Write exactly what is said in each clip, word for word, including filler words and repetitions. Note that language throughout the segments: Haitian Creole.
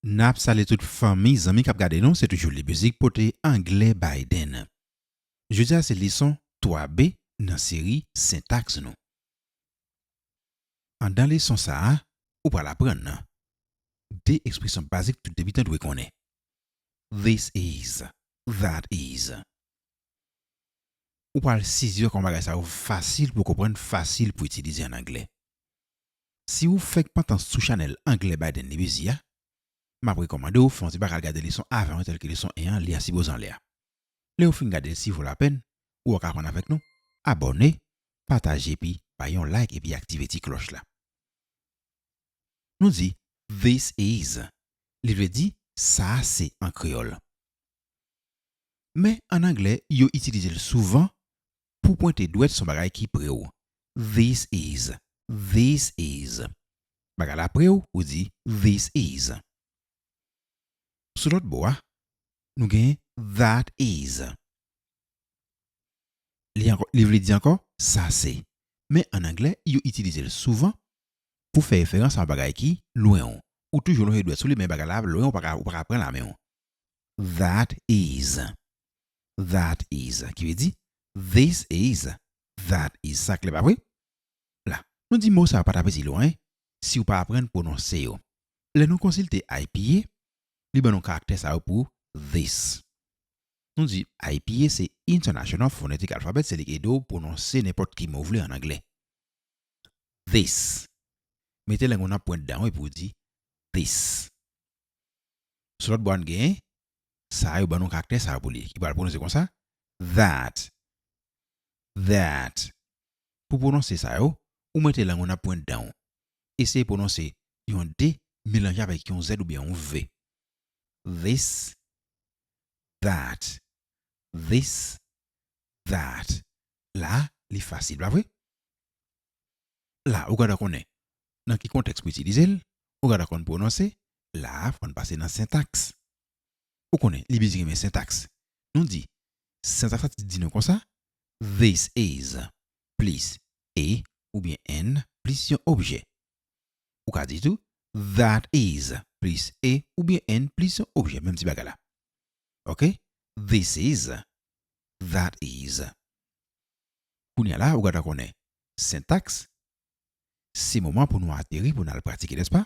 N ap salye tout fanmi, zanmi k ap gade nou, se toujou Li Mizik pote anglè Biden. Jodi a se leson twa B nan seri sentaks nou. Anndan leson sa a, ou pral aprann de ekspresyon bazik tout debitan dwe konnen. This is, that is. Ou pral sezi wè kòman bagay sa yo fasil pou konprann, fasil pou itilize ann anglè. Si w fèk pantan sou chanèl Anglè Biden Li Bizi a, m ap rekòmande w fè yon ti ba k al gade leson avan yo, tèlke leson en an, li a sipoze anlè a. Lè w fin gade l, si vo lapèn, ou wè w ka aprann avèk nou, abòne, pataje epi bay yon like epi aktive ti klòch la. Nou di, this is. Li vle di, sa se an kreyòl. Men ann anglè, yo itilize l souvan pou pwente dwèt sou bagay ki pre w. This is. This is. Bagay la pre w, ou di, this is. Sou lòt bò a, nou gen that is. Li ankò, li vle di ankò, sa se. Men ann anglè, yo itilize l souvan pou fè referans a yon bagay ki lwen w. Ou toujou lonje dwèt sou li, men bagay la lwen w, ou pa ka, ou pa ka pran l a men w. That is. That is. Ki vle di, this is, that is. Sa klè, pa vre? La, nou di mo sa yo pa ta peze lwen si w pa aprann pwononse yo. Lè nou konsilte I P A, li ban nou karaktè sa yo pou this. Nou di I P A se International Phonetic Alphabet, se li ki ede w pwononse nenpòt ki mo w vle ann anglè. This. Mete lang ou nan pwent dan w epi w di this. Sou lòt bò a n gen sa yo, ban nou karaktè sa yo pou li, ki pral pwononse konsa, that. That. Pou pwononse sa yo, ou mete lang ou nan pwent dan w. Eseye pwononse yon D melanje avèk yon Z oubyen yon V. This, that. This, that. La, li fasil, pa vre? La, ou gentan konnen nan ki kontèks pou itilize l, ou gentan konn pwononse, la, fò n pase nan sentaks. Ou konnen, li bezwen gen sentaks. Nou di, sentaks la di nou konsa, this is, plis a oubyen an, plis yon objè. Ou ka di tou, that is, plis a oubyen an, plis yon objè, menm ti bagay la. Ok? This is, that is. Kounye a la, ou gentan konnen sentaks, se moman pou nou ateri, pou n al pratike, nèspa?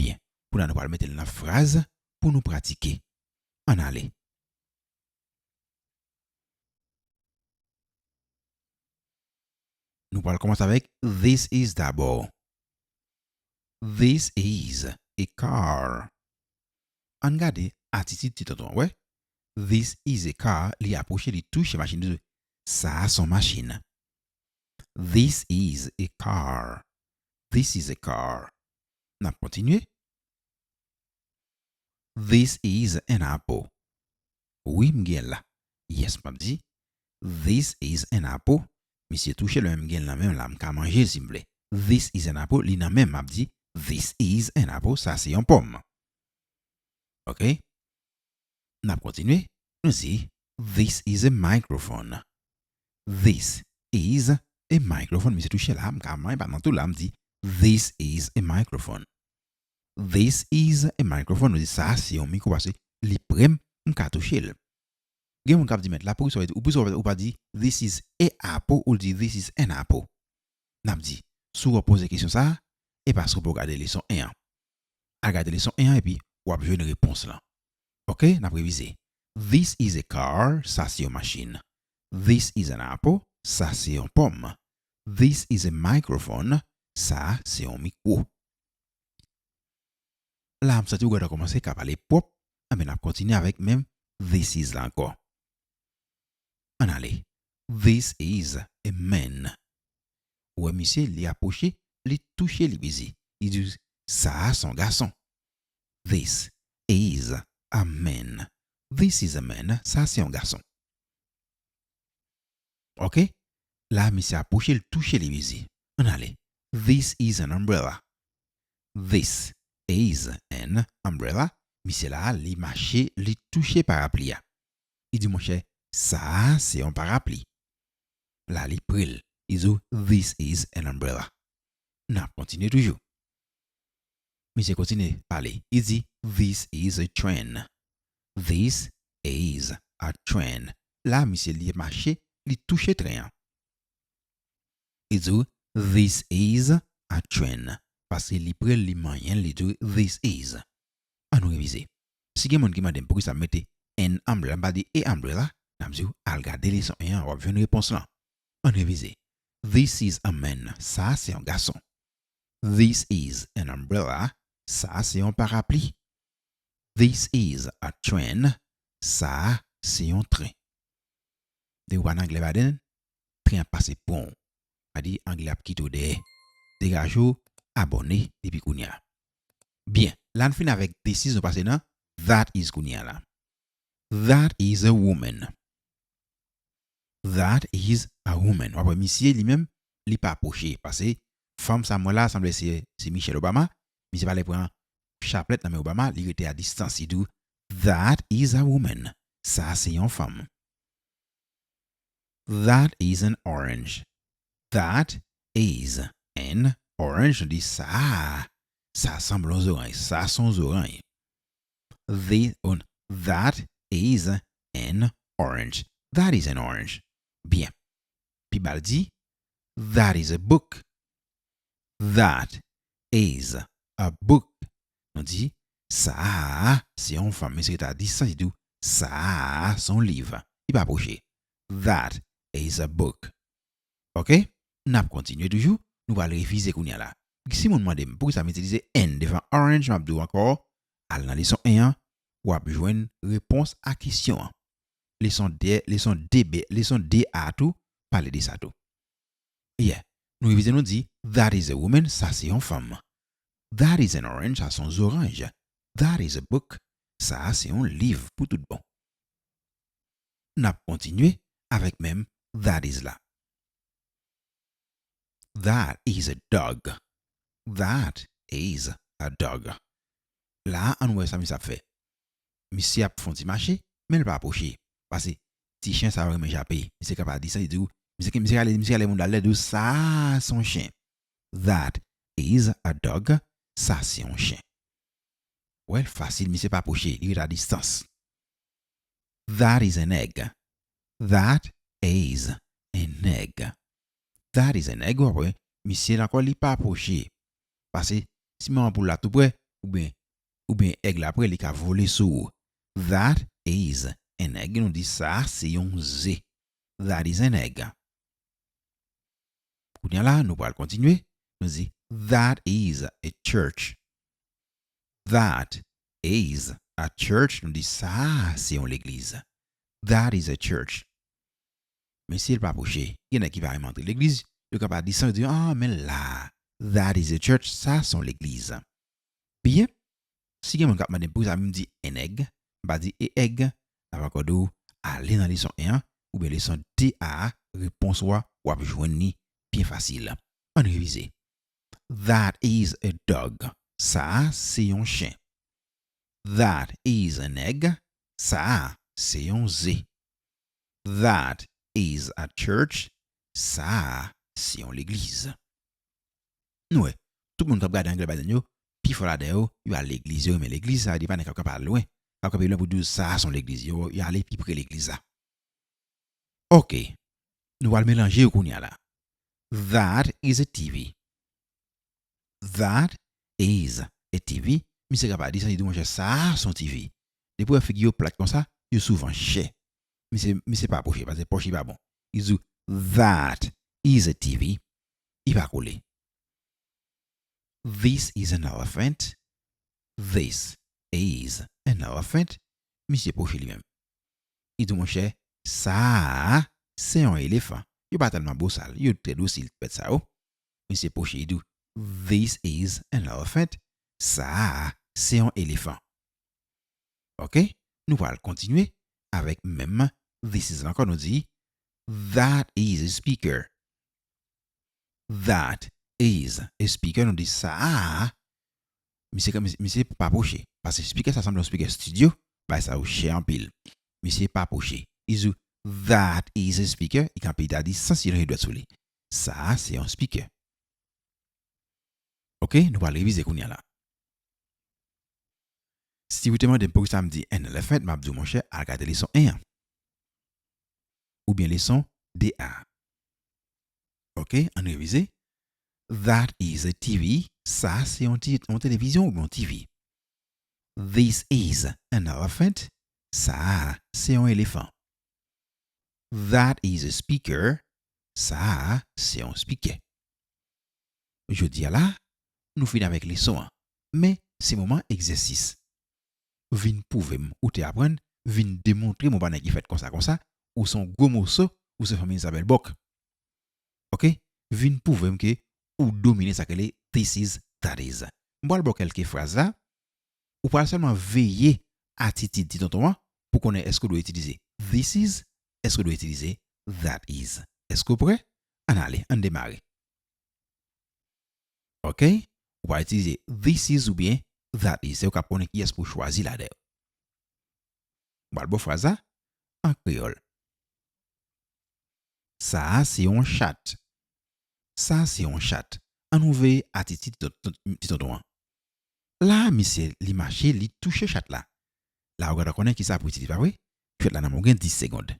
Byen, kounye a nou pral mete l nan fraz pou nou pratike. Ann ale. Nou pral kòmanse avèk this is dabò. This is a car. Ann gade atitid ti tonton an, wè. This is a car, li apwoche, li touche machin, li di, sa a se yon machin. This is a car. This is a car. N ap kontinye. This is an apple. Wi, m gen l la. Yes, m ap di, this is an apple. Misye touche l, men m gen l nan men m la, m ka manje l si m vle. This is an apple, li nan men m, m ap di, this is an apple, sa se yon pòm. Ok? N ap kontinye. Nou di, this is a microphone. This is a microphone. Misye touche la, m ka manje pa nan tou la, m di, this is a microphone. This is a microphone. Nou di, sa se yon mikwo paske li pre m, m ka touche l. Gen moun k ap di, mèt la, poukisa w pa di, ou poukisa w pa di, this is a apple, ou di, this is an apple? N ap di, si w poze kesyon sa a, e paske w poko gade leson en an. Al gade leson en an epi w ap jwenn repons lan. Ok, n ap revize. This is a car, sa se yon machin. This is an apple, sa se yon pòm. This is a microphone, sa se yon mikwo. La, m santi w gentan kòmanse ka pale pwòp, anben n ap kontinye avèk menm this is la ankò. Ann ale. This is a man. Ou wè misye, li apwoche, li touche Li Bizi. Li di, sa a se yon gason. This is a man. This is a man. Sa se yon gason. Ok? La, misye apwoche, l touche Li Bizi. Ann ale. This is an umbrella. This is an umbrella. Misye la, li mache, li touche parapli a. Li di, monchè, sa a se yon parapli. La, li pre l. Li di, this is an umbrella. N ap kontinye toujou. Misye kontinye pale. Li di, "This is a train. This is a train." La, misye li mache, li touche tren an. Li di w, "This is a train." Paske li pre l, li manyen l, li di w, "This is." An nou revize. Si gen moun ki mande m poukisa m mete an umbrella, m pa di a umbrella, n ap di w, "Al gade leson en an, w ap jwenn repons lan." An revize. "This is a man." Sa a se yon gason. "This is an umbrella." Sa a se yon parapli. "This is a train." Sa a se yon tren. Depi w pa nan anglè ladan l, tren ap pase pran w. Sa di anglè ap kite w dèyè. Degaje w, abòne depi kounye a. Byen, la n fin avèk this is, nou pase nan that is kounye a la. "That is a woman." "That is a woman." W ap wè misye li menm, li pa pwoche. Paske fanm sa m wè la, sanble se, se Michelle Obama. Misye pa ale pran chaplèt nan men Obama, li rete a distans. Li di w, "That is a woman." Sa se yon fanm. "That is an orange." "That is an orange." Nou di sa, sa sanble yon zoranj. Sa se yon zoranj. The, on, "That is an orange." That is an orange. Byen. Pi ba l di, "That is a book." "That is a book." Nou di, sa a se yon fanm. Misye rete a distans, li di w, sa a se yon liv. Li pa pwoche. "That is a book." Oke? N ap kontinye toujou. Nou pral revize kounye a la. Si moun mande m poukisa m itilize an devan orange, m ap di w ankò, al nan leson en an, w ap jwenn repons a kesyon an. Leson de, leson de B, leson de A tou, pale de sa tou. Yeah. Nou revize, nou di, "That is a woman," sa se yon fanm. "That is an orange," sa se yon zoranj. "That is a book," sa se yon liv pou tout bon. N ap kontinye avèk menm that is la. "That is a dog." "That is a dog." La, ann wè sa misye ap fè. Misye ap fè yon ti mache, men l pa apwoche. Paske ti chen sa yo renmen jape. Misye kapab di sa, li di w, misye, misye rale, misye rale moun dal, li di w, sa se yon chen. "That is a dog." Sa se yon chen. Wè l fasil, misye pa apwoche, li ret a distans. "That is an egg." "That is an egg." "That is an egg," w ap wè, misye la ankò li pa apwoche. Paske si manman poul la tou prè, oubyen, oubyen èg la prè, li ka vole sou ou. "That is an egg," nou di sa se yon ze. "That is an egg." Kounye a la, nou pral kontinye. Nou di, "That is a church." "That is a church." Nou di, sa se yon legliz. "That is a church." Men si l pa apwoche, gen nèg ki pa renmen antre legliz, yo kapab di sa, yo di, "Ah, men la, that is a church, sa se yon legliz." Byen, si gen moun k ap mande m poukisa m di an egg, m pa di a egg, m ap ankò di w, ale nan leson en an, oubyen leson de a, repons ou a, w ap jwenn li byen fasil. Ann revize. "That is a dog." Sa a se yon chen. "That is an egg." Sa a se yon ze. "That is a church." Sa a se yon legliz. Nou wè, tout moun k ap gade anglè ladan yo, pifò ladan yo, yo al legliz, yo renmen legliz, sa vle di pa nèg k ap kanpe al lwen, k ap kanpe lwen pou di w sa se yon legliz, yo, yo ale pi pre legliz la. Oke, nou pral melanje yo kounye a la. "That is a T V." "That is a T V." Misye kapab di sa, li di, "Monchè, sa se yon T V." Depi w wè figi yo plat konsa, yo souvan chè. Misye, misye pa apwoche, paske pòch li pa bon. Li di w, "That is a T V." Li pa kole. "This is an elephant." "This is an elephant." Misye pwoche li menm. Li di, "Monchè, sa a se yon elefan." Yo pa tèlman bosal, yo trè dosil, bèt sa yo. Misye pwoche, li di, "This is an elephant." Sa a se yon elefan. Oke, nou pral kontinye avèk menm this is la ankò, nou di, "That is a speaker." "That is a speaker." Nou di sa a, misye, misye, misye pa apwoche. Paske speaker sa sanble yon speaker studio, bay sa yo chè anpil. Misye pa apwoche. Li di w, "That is a speaker." Li kanpe, li ta di, san si yon dwèt sou li. Sa a se yon speaker. Oke, nou pral revize kounye a la. Si w te mande m poukisa m di an elephant, m ap di w, monchè, al gade leson en an. Oubyen leson de a. Ok, ann revize. That is a T V. Sa a se yon ti, yon televizyon oubyen yon T V. This is an elephant. Sa a se yon elefan. That is a speaker. Sa a se yon spikè. Jodi a la, nou fini avèk leson an. Men, se moman egzèsis. Vin pwouve m ou te aprann, vin demontre m ou pa nèg ki fèt konsa konsa, ou se yon gwo moso, ou se fanmi Zabèlbòk. Ok? Vin pwouve m ke ou domine sa k rele this is, that is. M pral ba w kèlke fraz la. Ou pral sèlman veye atitid ti tonton an pou konnen èske w dwe itilize this is, èske w dwe itilize that is. Èske w prè? Ann ale, ann demare. Ok? Ou pral itilize this is oubyen that is. Se ou k ap konnen kiyès pou w chwazi ladan yo. M pral ba w fraz la an kreyòl. Sa a se yon chat. Sa a se yon chat. Ann ouvè atitid ti ton-, ton-, ti tonton an. La, misye, li mache, li touche chat la. La, ou gentan konnen kisa pou itilize, pa vre? Jwèt la nan men w, gen dis segonn.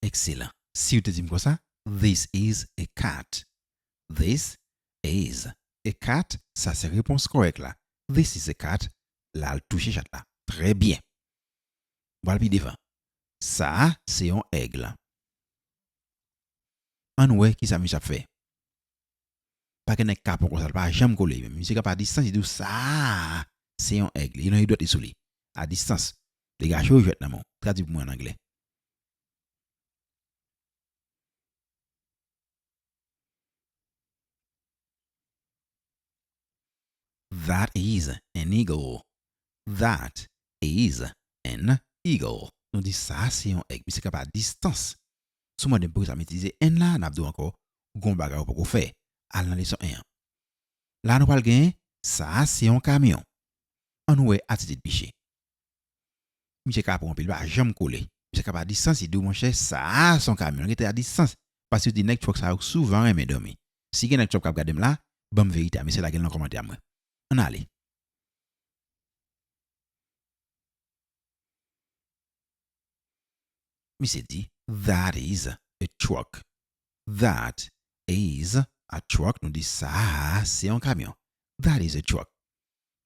Ekselan. Si w te di m konsa, this is a cat. This is a cat. Sa se repons kòrèk la. This is a cat. La, l touche chat la. Trè byen. M pral pi devan. Sa a se yon aigle. Ann wè kisa misye ap fè. Pa gen nèg kapon konsa, l pa janm kole. Misye kanpe a distans, li di w sa a se yon aigle. Li nan dwèt li sou li. A distans. Degaje w, jwèt nan men w. Tradui pou mwen an anglè. That is an eagle. That is an eagle. Nou di sa a se yon aigle. Misye kanpe a distans. Si w mande m poukisa m itilize an la, n ap di w ankò, gon bagay ou poko fè. Al nan leson en an. La nou pral genyen, sa a se yon kamyon. Ann wè atitid misye. Misye ka pran anpil, pa janm kole. Misye ka pa distans, li di w, monchè, sa a se yon kamyon. Rete a distans. Paske yo di nèg truck sa yo souvan renmen dòmi. Si gen nèg truck k ap gade m la, ban m verite a, mesye lage l nan kòmantè a mwen. Ann ale. Misye di, that is a truck. That is a truck. Nou di sa a se yon kamyon. That is a truck.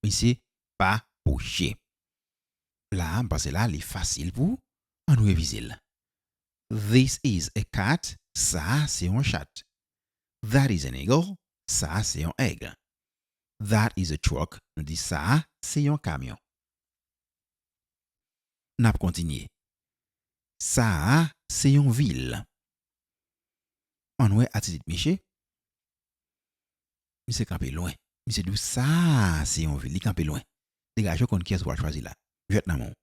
Misye pa pwoche. La, m panse la, li fasil pou ou. Ann revize l. This is a cat. Sa a se yon chat. That is an eagle. Sa a se yon aigle. That is a truck. Nou di sa a se yon kamyon. N ap kontinye. Sa a se yon vil. Ann wè atitid misye. Misye kanpe lwen. Misye di w sa a se yon vil. Li kanpe lwen. Degaje w, konn kiyès ou pral chwazi la. Jwèt nan men w.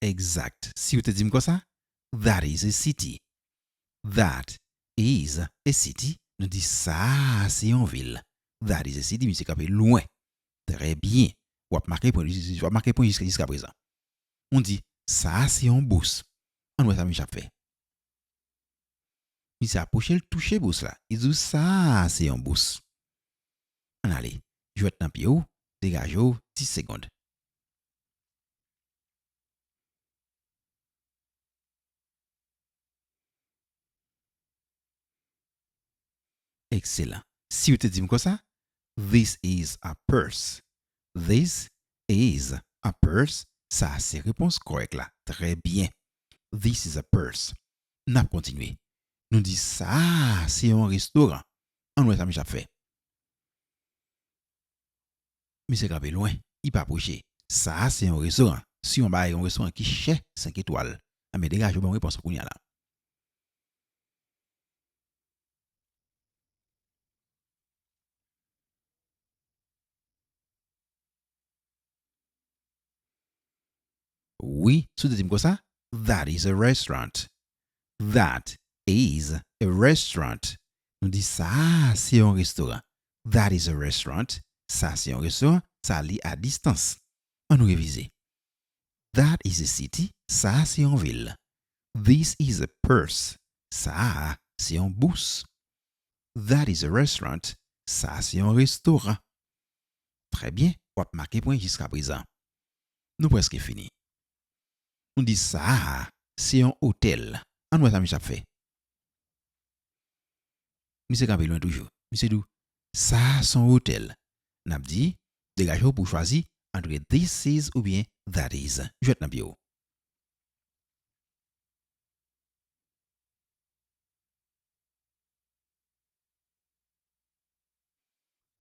Exact. Si w te di m konsa, that is a city. That is a city. Nou di sa a se yon vil. That is a city. Misye kanpe lwen. Trè byen. W ap make pwen, w ap make pwen jiska, jiska prezan. Nou di sa a se yon bous. Ann wè sa misye ap fè. Misye apwoche l, touche bous la. Li di w sa a se yon bous. Ann ale. Jwèt nan pye w, degaje w, dis segonn. Ekselan. Si w te di m konsa, this is a purse. This is a purse. Sa a se repons kòrèk la. Trè byen. This is a purse. N ap kontinye. Nou di sa a se yon restoran. Ann wè sa misye ap fè. Misye kanpe lwen, li pa pwoche. Sa a se yon restoran. Si yon bagay, yon restoran ki chè, senk etwal. Anben, degaje w, ban m repons ou kounye a la. Wi, si w te di m konsa, that is a restaurant. That is a restaurant. Nou di sa a se yon restoran. That is a restaurant. Sa se yon restoran. Sa li a distans. Ann nou revize. That is a city. Sa a se yon vil. This is a purse. Sa a se yon bous. That is a restaurant. Sa a se yon restoran. Trè byen, w ap make pwen jiskaprezan. Nou prèske fini. Nou di sa a se yon otèl. Ann wè sa misye ap fè. Misye kanpe lwen toujou. Misye di w, sa a se yon otèl. N ap di, degaje w pou w chwazi ant this is oubyen that is. Jwèt nan pye w.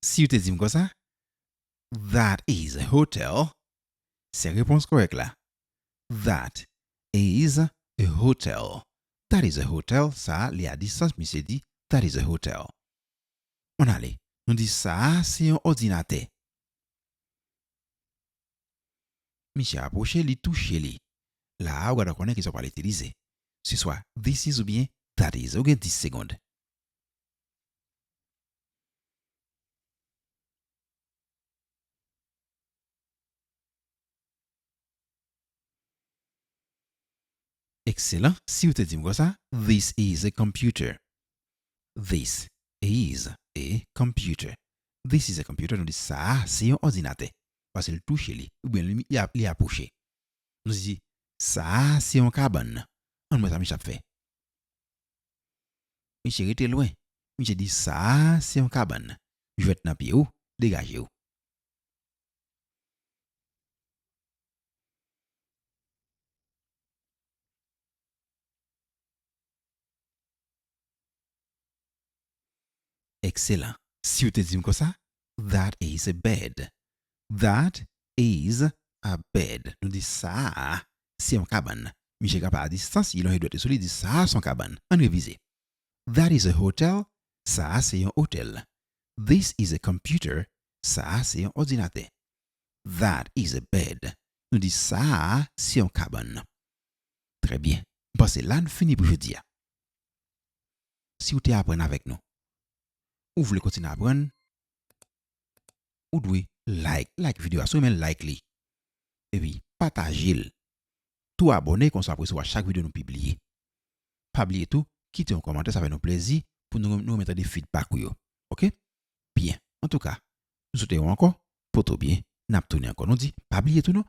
Si w te di m konsa, that is a hotel, se repons kòrèk la. That is a hotel. That is a hotel, sa a, li a distans, misye di, that is a hotel. Ann ale, nou di sa a se yon òdinatè. Misye apwoche, li touche li. La a, ou gentan konnen kisa w pral itilize. Se swa this is oubyen that is. Ou gen dis segonn. Ekselan. Si w te di m konsa, this is a computer. This is a computer. This is a computer. Nou di sa a se yon òdinatè. Paske l touche li. Oubyen li, li, ap- li apwoche. Nou di sa a se yon kabann. Ann wè sa misye ap fè. Misye rete lwen. Misye di sa a se yon kabann. Jwèt nan pye w, degaje w. Ekselan. Si w te di m konsa, that is a bed. That is a bed. Nou di sa a se yon kabann. Misye kanpe a distans, li lonje dwèt li sou li, di sa a se yon kabann. Ann revize. That is a hotel. Sa a se yon otèl. This is a computer. Sa a se yon òdinatè. That is a bed. Nou di sa a se yon kabann. Trè byen. M panse la n fini pou jodi a. Si w te aprann avèk nou, ou vle kontinye aprann, ou dwe like, like videyo a. Si w renmen, like li. Epi, pataje l. Tou abòne, konsa w ap resevwa chak videyo nou pibliye. Pa bliye tou, kite yon kòmantè, sa fè nou plezi pou nou, nou renmen tande feedback ou yo. Oke? Byen. Antouka, nou swete w ankò, pote w byen, n ap tounen ankò. Nou di, pa bliye tou non,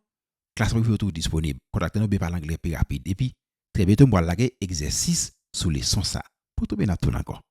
klas prive yo toujou disponib. Kontakte nou oubyen pale anglè pi rapid. Epi, trè byento, m pral lage egzèsis sou leson sa. Pote w byen, n ap tounen ankò.